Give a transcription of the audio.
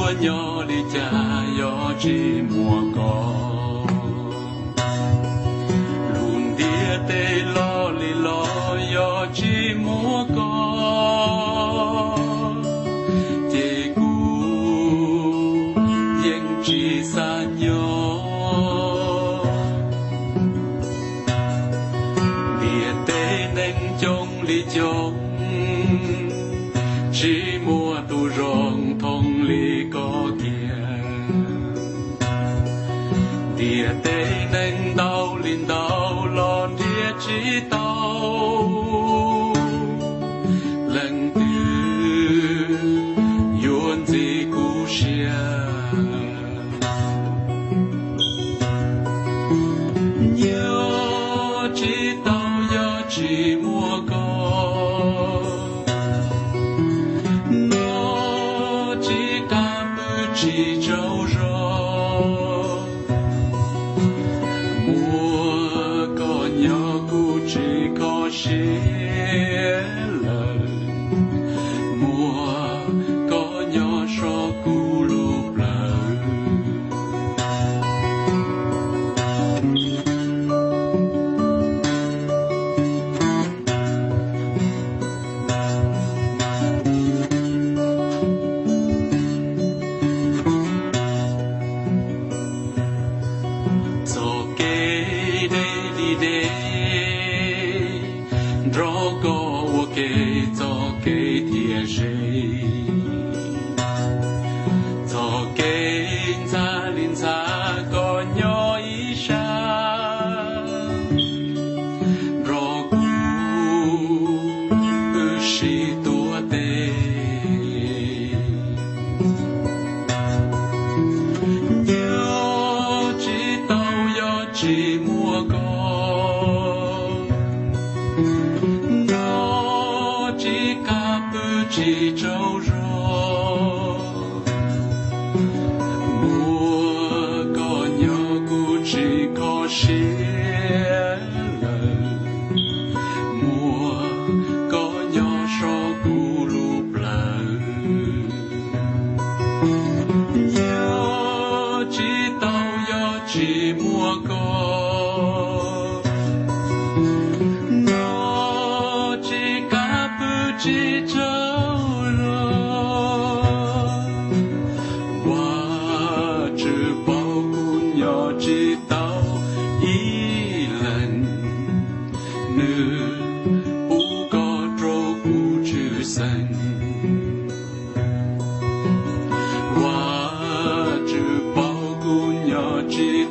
Nyob li cas yog tsis muaj koj, lub ntiaj teb loj li los yog tsis muaj koj, ces kuv yeej tsis xav nyob. Ntiaj teb neeg coob li coob, tsis muaj tus zoo thooj li koj kiag. Ntiaj teb neeg ntau li ntau los nrhiav tsis tau leej twg yuav ntxim kuv siab. Nyob tsis tau yog tsis muaj koj, nyob tsis qab pw tsis tsaug zog. Muaj koj nyob kuv tsis kho siab lawm, muaj koj nyob so kuv lub plawv. Txoj kev deb li deb, nrog koj ua ke txoj kev thiaj ze. Txoj kev ntxhab li ntxhab koj nyob ib sab, nrog kuv wb sib tuav tes. Nyob tsis tau yog tsis muaj koj, nyob tsis qab pw tsis tsaug zog. Muaj koj nyob kuv tsis kho siab lawm, muaj koj nyob so kuv lub plawv. Nyob tsis tau yog tsis muaj koj, nyob tsis qab pw tsis tsaug zog. Vajtswv paub kuv nyob tsis tau ib leeg, nws pub koj rau kuv tshwj xeeb. Vajtswv paub kuv nyob tsis